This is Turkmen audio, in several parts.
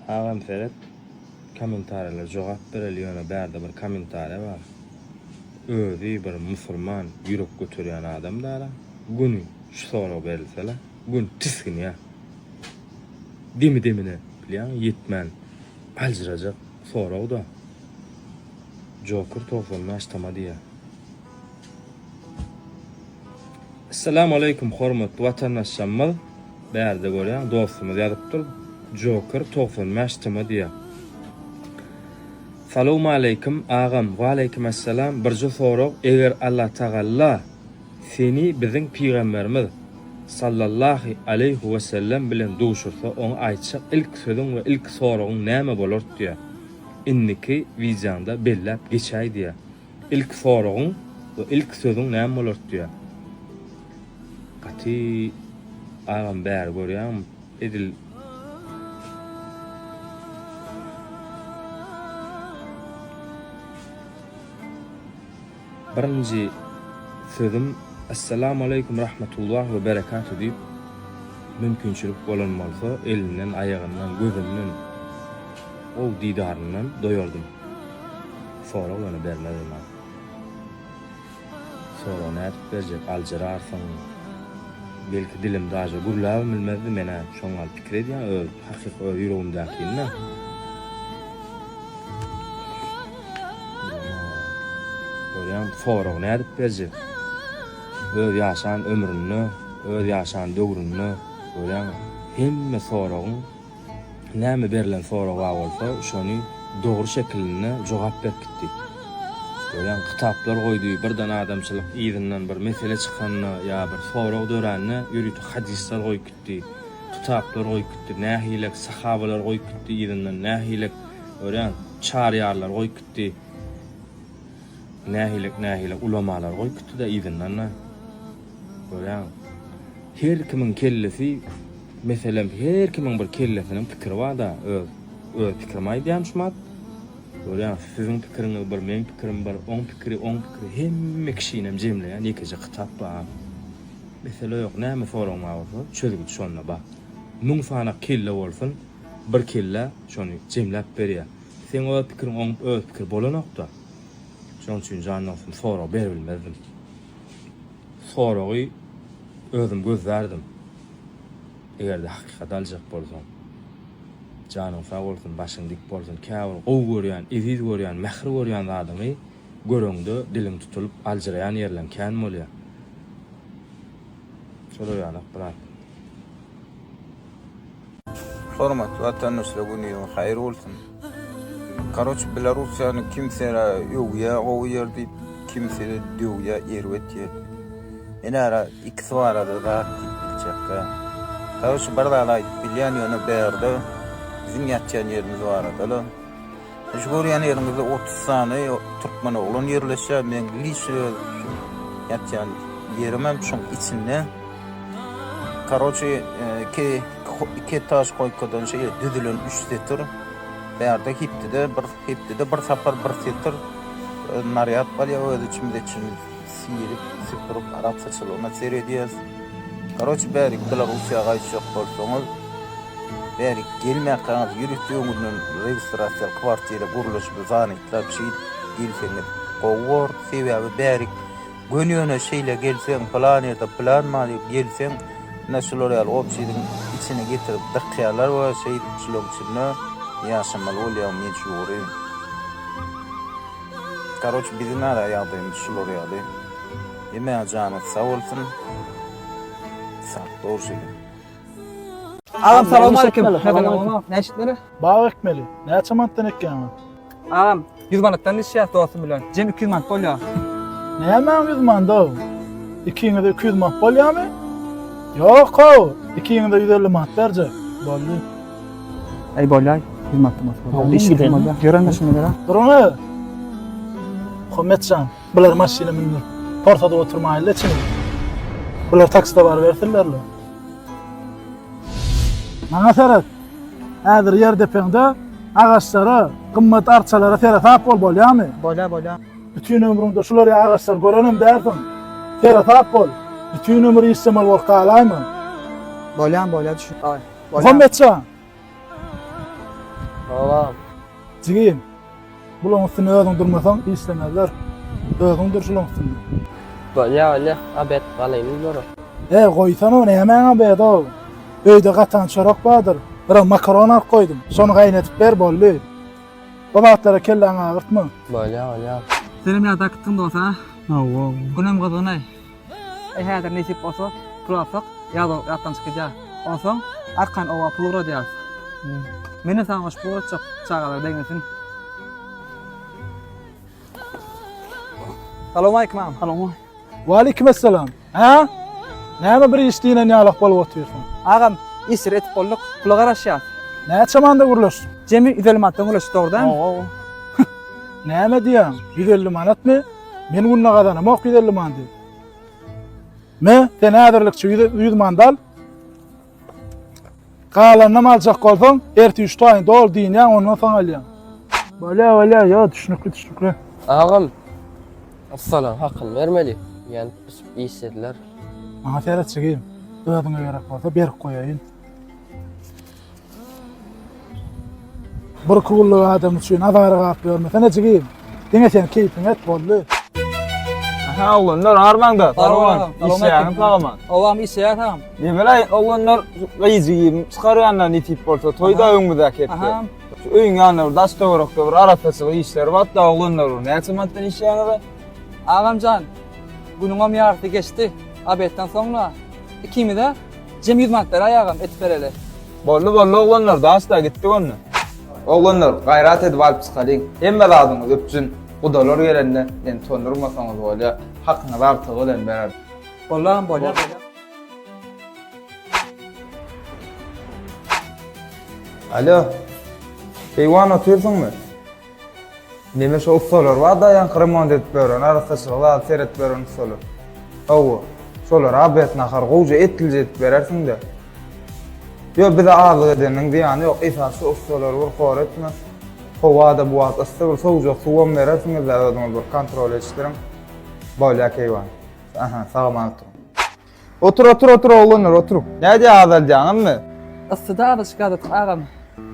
Agam seret komentariýalara jogap bereli ýöne bärde bir komentariýa bar. Özi bir musurman ýürek göterýän adam dara göni şu sorag berilsele göni tisginýär. Demi demine bilýäňmi ýetmän aljyrajak sorag-da. Joker 95 tama diýýär. Essalamu aleýkum hormatly watandaşlarymyz bärde görýäň dostumyz ýazypdyr Joker 95 tm diýýär. Salowmaleýkim agam waleýkim essalam birje sorag eger Allatagalla seni biziň pygamberimiz sallallahy aleýhi wesellem bilen duşursa oňa aýtjak ilki sözüň we ilki soragyň näme bolart diýýär indiki wideoňda belläp geçäý diýýär. Ilki soragyň we ilki sözüň näme bolar diýýär. Gaty agam bäri görýäňmi edil Birinji sözüm Essalamu aleýkum rahmetullah we berekatuh diýip mümkinçilik bolan bolsa elinden aýagyndan gözünden gowy didaryndan doýardym. Sorag ýöne bermezdim a. Sorag nädip berjek aljyrarsyň. Belki dilim daže gürläbem bilmezdi menä şoň ýaly pikir edýän öz hakyky öz ýüregimdäkini-dä. Görýäňmi sorag nädip berjek. Öz ýaşan ömründe öz ýaşan döwründe görýäňmi hemme soragyň Näme berlen sorag bar bolsa şony dogry şekilinde jogap berip gitdi. Görýäň kitaplar goýdy, birden adamçylyk yzyndan bir mesele çykanda ýa bir sorag dörände ýörite hadyslar goýup gitdi. Kitaplar goýup gitdi, nähilek sahabalar goýup gitdi yzyndan, nähilek görýäň çaryýarlar goýup gitdi. Nähilek nähilek ulamalar goýup gitdi-de yzyndan-da. Görýäň. Her kimiň kellesi meselem her kimiň bir kellesiniň pikiri barda öz öz pikirimi aýdýan şumat. Görýäň siziň pikiriňiz bir meň pikirim bir oň pikiri oň pikiri hemme kişinem jemleýän ýekeje kitap bar. Mesele ýok näme soragyň bar bolsa çözgüdi şonda bar. Müň sany kelle bolsun bir kelle şony jemläp berýär. Seň öz pikiriň oň öz pikiri bolanokda. Şoň üçin jan dostum sorag beribilmezdim. Soragy özüm gözlärdim. Eger-de hakykat aljak bolsaň. Janyň sag bolsun, başyň dik bolsun. Käbir gowy görýän, eziz görýän, mähir görýän zadyňy göreňde diliň tutulyp aljyraýan ýerleň kän bolýar. Şolar ýalak brat. Hormatly watandaşlar günüňiz haýyr bolsun. Karoç Belarussiýany kimse öwýä gowy ýer diýip, kimse döwýä erbet ýer diýip. Men ara ikisi barada zat diýip biljekkä. Karoç bir zat aýdyp bilýän ýöne bärde biziň ýatýan ýerimiz barada-la. Şu görýän ýeriňizde 30 sany türkmen oglan ýerleşýär. Meň liçno öz ýatýan ýerimem şoň içinde. Karoçi iki iki etaž koýkadan şeýle düzülen üç setir. Bärde hepdede bir hepdede bir sapar bir setir narýad bolýar öz içimize içini sirip süpürip arassaçylygyna seredýäs. Karoçi bärik Belarussiýa gaýtjak bolsaňyz bärik gelmäkäňiz ýörite öňünden registrasiýaly kwartira gurluşyp zanytlap şeýdip gelseňiz gowy bor. Sebäbi bärik Göni ýöne şeýle gelseň pylan ýerde pylan bar diýip gelseň ine şular ýaly obşidiň içine getirip dykýarlar we şeýdip şularyň içinde ýaşamaly bolýaň mejbury. Karoç biziň ara ýagdaýymyz şular ýaly. Hemmäňiz janyňyz sag bolsun. Sag dogry Agam salowmaleýkim. Näşitmeli? Bag ekmeli. Näçe manatdan ekýäňiz? Agam, 100 manatdan düşýär dostum bilen. Jem 200 manat bolýar. Nämäň 100 manady? Ikiňize 200 manat bolýarmy? Ýok-ow, ikiňize 150 manat berjek. Boldy. Eý bolýar, 100 manat bolsa bolýar. Iş gidelim bolýar. Ýören şunu bera. Duruň-a. Muhammetjan, bular maşyna mündir. Torsadyp oturmaýynla içini. Bular takside barybersinler-le. Maňa seret. Häzir ýer depeňde agaçlara, gymmat arçalara seresap bol, bolýarmy? Bolýar, bolýar. Bütin ömrüňde şular ýaly agaçlary görenem dälsiň. Seresap bol. Bütin ömür işlemeli bolup galaýma. Bolýar, bolýar, düşün. Aý. Muhammetjan. Hawa. Jigim, bulaň üstünde özüň durmasaň işlemezler. Özüň dur şulaň üstünde. Bolýa bolýa, obed galymy bulara. E, goýsana, nämäň obedi-ow? Öýde gatan çörek bardyr. Biraz makaron alyp goýdum. Şony gaýnadyp ber, boldy. Bu zatlara kelläňi agyrtma. Bolýa bolýa. Senem ýada gitdiň dos a? Hawa. Günem gyzgyn-aý. Eý häzir nesip bolsa pul alsak ýaz ýatdan çykýa. Onsoň arkan oba pul ugradýas. Menem saňa goşup pul ugratjak çagalar begensin. Salowmaleýkim agam. Salowmaleýkim. Waleýkim essalam. Hä? Näme bir iş diýlen ýalak bolup otyrsyň? Agam işleri etip bolduk pula garaşýas. Näçe manda gürleşdiň? Jemi 150 manatdan gürleşdik dogry dälmi? Hawa. Näme diýýäň? 150 manatmy? Men günde gazanamok 150 mandy. Me, sen häzirlikçe 100 mand al. Galanynam aljak bolsaň, ertir üç taýyň doly diýinýäň, ondan soň alýaň. Bolýa, bolýa, ýo, düşnükli, düşnükli. Agam, ussalaryň hakyny bermeli. Ýanyp bişip işlediler. Maňa seret jigim, özüňe gerek bolsa berip goýaýyn. Bir kulluk adam üçin azara galyp ýörmesene jigim. Diňe sen keýpiňi et boldy. Aha oglanlar armaňda. Sag Işleýäňiz sagaman. Obam işleýär sagam. Nemelaý oglanlar gyjy giyim çykarýanlar nesip bolsa toýda öňümizdäki hepde. Şu öýüň ýanynda bir daş töwerekde bir arassaçylyk işleri bar da oglanlar bir näçe manatdan işleýäňiz? Agamjan, günüňem ýarysy geçdi. Obedden soňra ikimize jem 100 manat beräý agam etip bereli. Boldy boldy oglanlar daşda gitdik onda. Oglanlar gaýrat edip alyp çykalyň. Hemme zadyňyz üpjün. Gudalar gelende meni tondurmasaňyz bolýa. Hakyňyzy artygy bilen bererin. Boldy agam bolýa. Alo. Keýwan otyrsyňmy? Neme şo ussalar bar-da ýaňky remont edip beren, arassaçylyk zady seredip beren ussalar. Hawa. Şolara obed nahar gowja etlije edip berersiň-de. Ýok, bize azlyk edeniniň zyýany ýok. Esasy şu ussalary bir hor etme. Howa-da bu wagt yssy, bir sowujak suwam berersiňiz-dä özüňiz bir kontrol edişdiriň. Bolýa keýwan. Aha, sag-aman oturyň. Otur, otur, otur oglanlar, oturyň. Nädýä azaldýaňyzmy? Yssyda azajyk azaltdyk agam.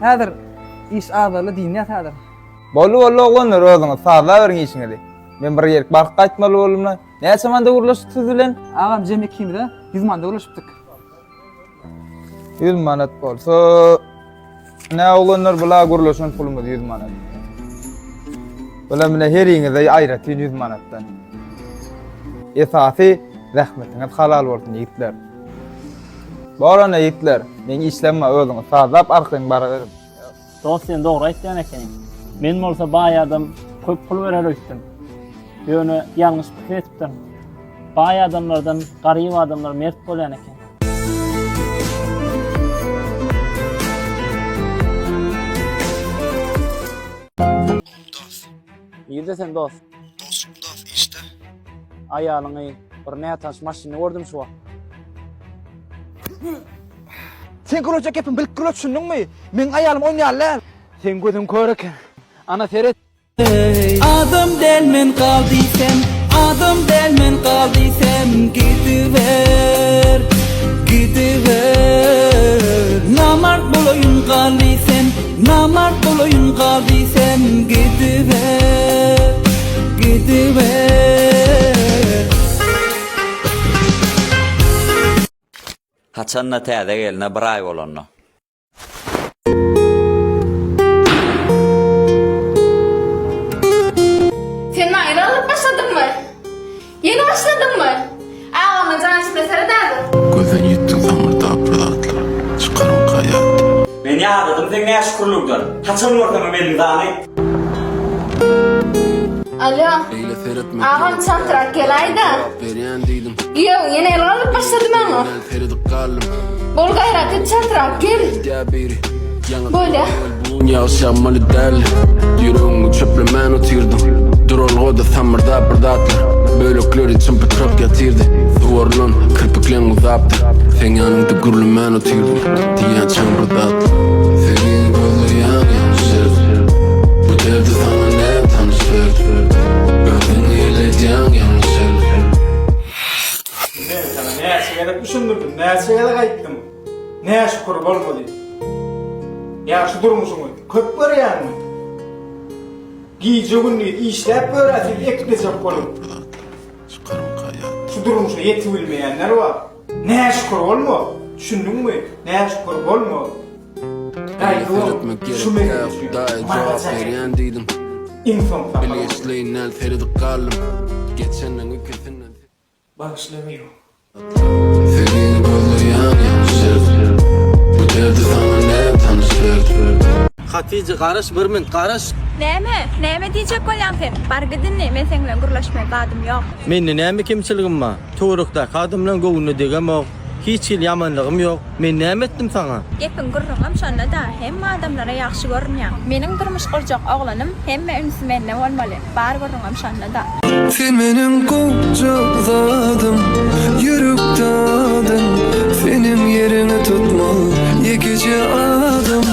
Häzir iş azaldy diýinýäs häzir. Boldy, boldy oglanlar, özüňiz sazlaberiň işiňizi. Men bir ýerik baryp gaýtmaly boldum-la. Näçe manda gürleşdik siz bilen? Agam jem ikimize 100 manda gürleşipdik. 100 manat bolsa, ne oglanlar bula gürleşen pulumyz 100 manat. Bula mine heriňize aýratyn 100 manatdan. Esasy zähmetiňiz halal bolsun ýigitler. Bor onda ýigitler, meň işlem bar özüňiz sazlap arkaýyn baraweriň. Dost sen dogry aýtýan ekeniň. Men bolsa baý adam köp pul berer öýtdüm. Ýöne ýalňyş pikir etipdirin. Baý adamlardan garyp adamlar mert bolýan eken. Nirde sen dost? Dostum dost işde. Aýalyňy bir nätanyş maşynda gördüm şu wagt. Sen gürlejek gepimi bilip gürle düşündiňmi? Meň aýalym on ýaly däl. Seň gözüň kör eken. Ana seret. Adam däl men gal diýsem, adam däl men gal diýsem gidiber, gidiber. Namart bolaýyn gal diýsem, namart bolaýyn gal diýsem gidiber, gidiber. Haçanda täze gelne bir aý bolanda. Sen aýry alyp başladyňmy? Ýene başladyňmy? Agama jan içine seret häzir. Gözden ýitdiň samyrdap bir zatlar çykarmyka ýatdan. Men ýadadym seň näşükürligiňden. Haçan görseňem eliň zany. Alo. Beýle seretmek Agam gerek çaltrak däl. geläýdä. Jogap berýän diýdim. Giýewiň ýene el galdyryp başlady maňa. Men seredip galdym. Bol gaýrat et çaltrak gel. Gidýär biri. Ýaňy Bolýa. Bu gün ýagyş ýagmaly däl. Ýüregiňi çöplemän otyrdyň. Duralgada samyrdap bir zatlar. Bölekleri çym-pytrak ýatyrdy. Suwarylan kirpikleň uzapdyr. Seň ýanyňda gürlemän otyrdym. Diýýänçäň bir zatlar. Seni gözleýän ýalňyş Bu derdi saňa näme tanyş berdi. Özüňi eledýäň ýalňyş Men sana näçe gezek düşündirdim, näçe gezek aýtdym. Näşükür bolma diýip. Ýa şu durmuşyňy köp görýäňmi? Gije-gündiz işläp ýör-ä siz eklejek bolup. Şu durmuşa ýetibilmeýänler bar. Näşükür bolma, düşündiňmi? Näşükür bolma. Eline seretmek gerek däl Hudaýa jogap berýän diýdim. Iň soň sapar. Bilgeşleýin däl seredip galdym. Geçenleň ikisinden. Bagyşla meni. Seni gözleýän ýalňyş Bu derdi saňa näme tanyş berdi. Hatyja garaş bir minut garaş. Näme? Näme diýjek bolýaň sen? Bar git indi, men seň bilen gürleşmeli zadym ýok. Mende näme kemçiligim bar? Töwerekdäki adamlaň göwnüne degemok. Hiç hili ýamanlygym ýok. Men näme etdim saňa? Gepiň gürrüňem şonda-da, hemme adamlara ýagşy görünýäň. Meniň durmuş gurjak oglanym hemme ünsi mende bolmaly, bar gürrüňem şonda-da. Sen meniň gowja zadym, ýürekde adyň, Seniň ýeriňi tutmaz ýekeje adam.